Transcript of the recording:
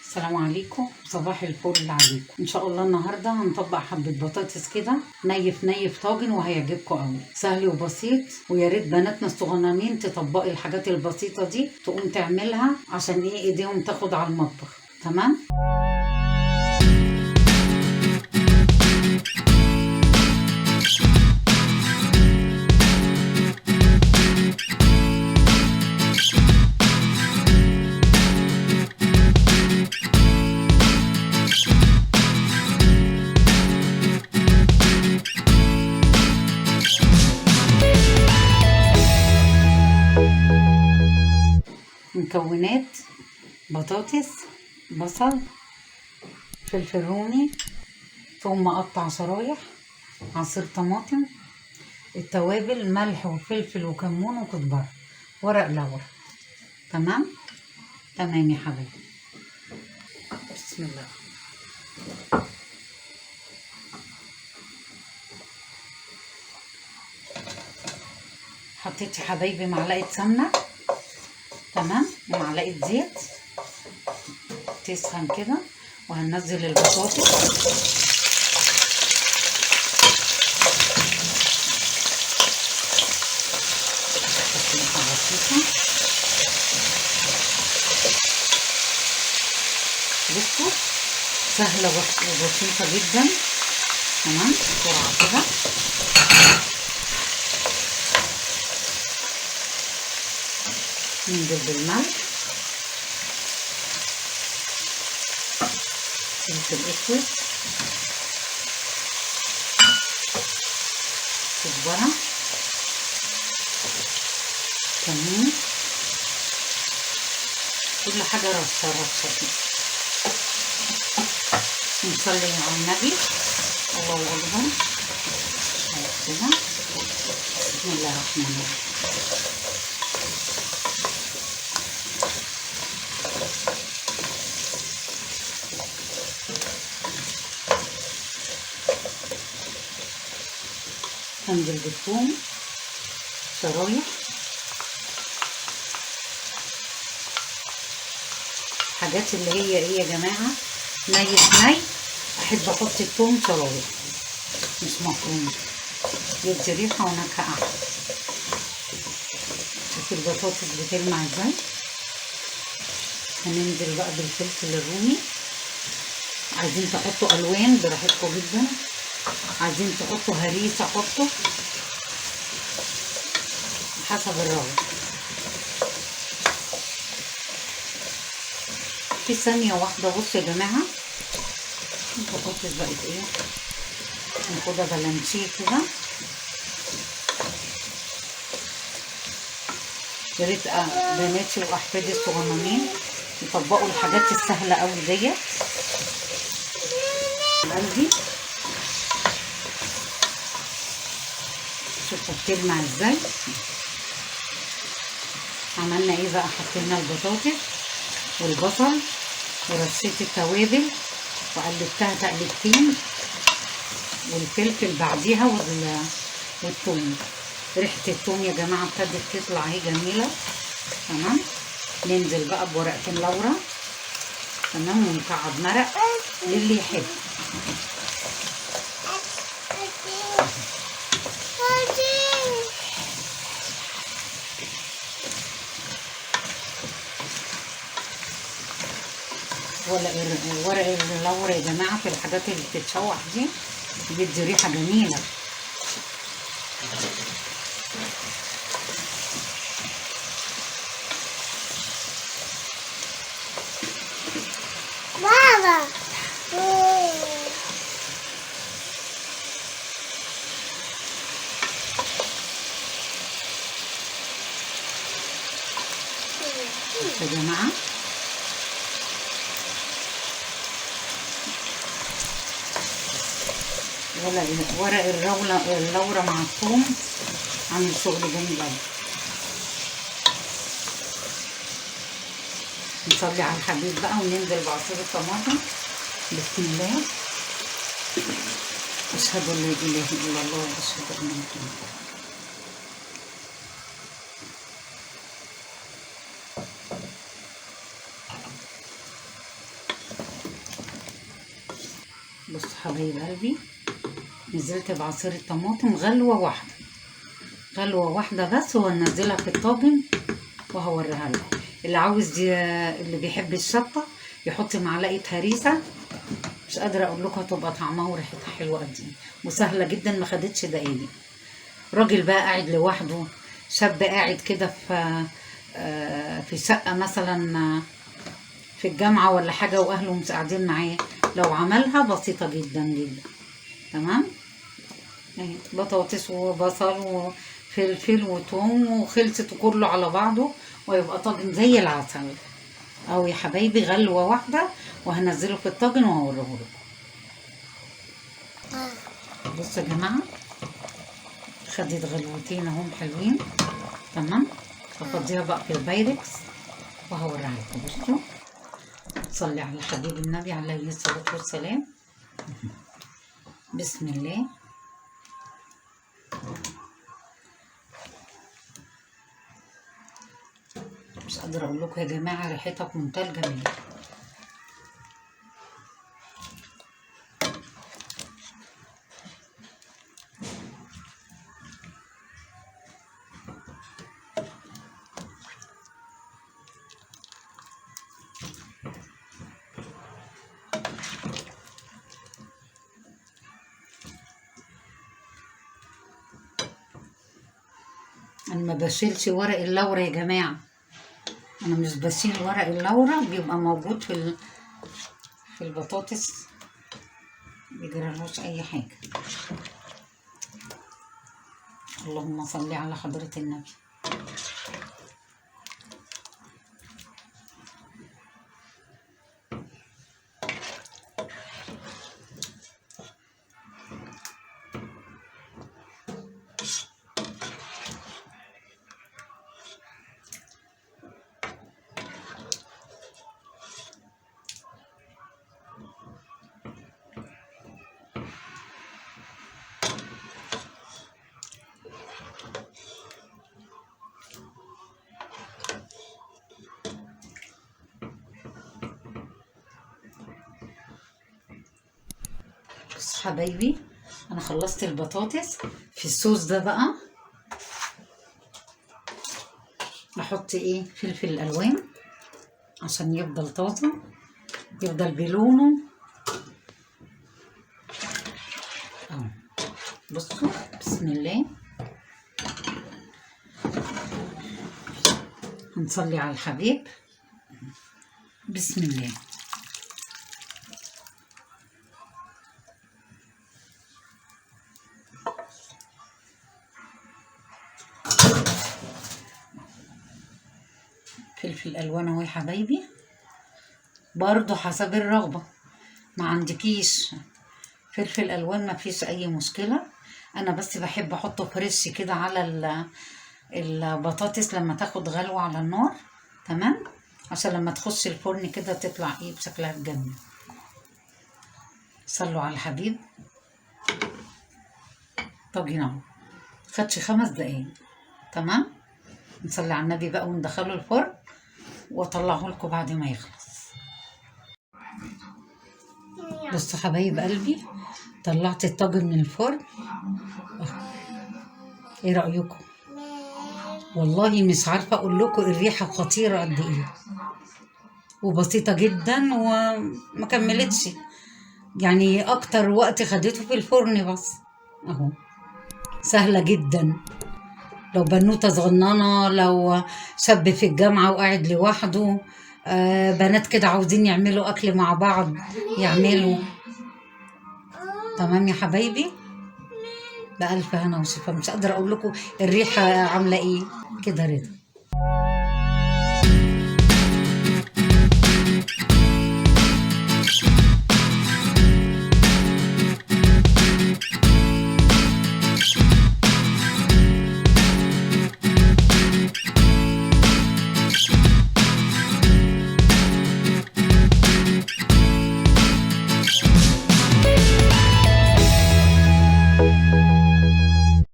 السلام عليكم، صباح الفل عليكم. ان شاء الله النهارده هنطبق حبه بطاطس كده ني في ني في طاجن، وهيعجبكم قوي، سهل وبسيط. ويا ريت بناتنا الصغننين تطبقي الحاجات البسيطة دي، تقوم تعملها عشان ايه ايديهم تاخد على المطبخ. تمام. مكونات: بطاطس، بصل، فلفل رومي، ثوم مقطع شرايح، عصير طماطم، التوابل ملح وفلفل وكمون وكزبره، ورق لورا. تمام تمام يا حبايبي. بسم الله. حطيت يا حبايبي معلقه سمنه، تمام، ومعلقة زيت تسخن كده، وهننزل البطاطس. تسخينه بسيطة. بصوا سهلة وبسيطة جدا. تمام، بسرعة كده. ننزل بالملح، فلفل اسود، كزبره، كمون، كل حاجة رشه رشه كده. نصلي على النبي، الله اكبر. كده بسم الله الرحمن الرحيم. هنزل بالثوم شرايح، حاجات اللي هي ايه يا جماعة، ني في ني. احب احط الثوم شرايح مش مفروم، يدي ريحه ونكهه احلى. شوفي البطاطس بتلمع ازاي. هننزل بقى بالفلفل الرومي. عايزين تحطوا الوان براحتكم جدا، عايزين تحطوا هريسه حطوا حسب الرغبة. في ثانية واحدة. بصوا يا جماعة البطاطس بقت ايه، ناخدها بلانشيه كده. يا ريت بناتي واحفادي الصغننين يطبقوا الحاجات السهلة قوي ديت. قلبي شوفوا بتلمع ازاي. عملنا ايه بقى؟ حطينا البطاطس والبصل ورشيت التوابل وقلبتها تقلبتين، والفلفل بعديها والثوم. ريحه الثوم يا جماعة ابتدت تطلع اهي جميلة. تمام. ننزل بقى بورقتين لورا، تمام، ومكعب مرق للي يحب. ورق اللورا يا جماعة في الحاجات اللي بتتشوح دي بيدي ريحه جميلة. بابا يا جماعة ورق اللورا مع الثوم عامل شغل جميل قوي. نصلي على الحبيب بقى وننزل بعصير الطماطم. بسم الله. اشهد ان لا اله الا الله واشهد ان محمدا. بصوا حبايب قلبي، نزلت بعصير الطماطم غلوه واحدة، غلوه واحدة بس، وهنزلها في الطاجن وهوريها لكم. اللي عاوز اللي بيحب الشطه يحط معلقه هريسه، مش قادرة اقول لكم هتبقى طعمها وريحتها حلوة قد ايه، وسهلة جدا ما خدتش دقايق. راجل بقى قاعد لوحده، شاب قاعد كده في شقه مثلا في الجامعة ولا حاجة، واهله مش قاعدين معاه، لو عملها بسيطة جدا جدا. تمام، اهي بطاطس وبصل وفلفل وثوم وخلصت كله على بعضه، ويبقى طاجن زي العسل. اهو يا حبايبي غلوه واحدة، وهنزله في الطاجن وهوريه لكم. بصوا يا جماعة، خدت غلوتين اهم حلوين. تمام، هفضيها بقى في البايركس وهوريها لكم. بصوا، صلي على حبيب النبي عليه الصلاة والسلام. بسم الله. مش قادرة اقول لكم يا جماعة ريحتها في منتهى الجمال. انا ما بشيلش ورق اللورة يا جماعة، انا مش بشيل ورق اللورة، بيبقى موجود في البطاطس، بيجرالوش اي حاجة. اللهم صل على حضرة النبي. بصوا حبايبي، انا خلصت البطاطس. في الصوص ده بقى احط ايه؟ فلفل الالوان عشان يفضل طازة، يفضل بلونه اهو. بصوا بسم الله، هنصلي على الحبيب. بسم الله. فلفل الوان اهو يا حبايبي، برضو حسب الرغبة. ما عندكيش فلفل الوان ما فيش اي مشكلة، انا بس بحب احطه فريش كده على البطاطس لما تاخد غلوه على النار. تمام، عشان لما تخش الفرن كده تطلع ايه بشكلها الجميل. صلوا على الحبيب. طاجن اهو، خدش 5 دقايق. تمام، نصلي على النبي بقى وندخله الفرن واطلعه لكم بعد ما يخلص. بصوا حبايب قلبي، طلعت الطاجن من الفرن. ايه رايكم؟ والله مش عارفه اقول لكم الريحة خطيرة قد ايه، وبسيطة جدا وما كملتش يعني اكتر وقت خدته في الفرن بس اهو. سهلة جدا، لو بنوته صغننه، لو شاب في الجامعة وقاعد لوحده، بنات كده عاوزين يعملوا اكل مع بعض يعملوا. تمام يا حبايبي، بألف هنا وشفا. مش قادرة اقول لكم الريحة عامله ايه كده. رضا.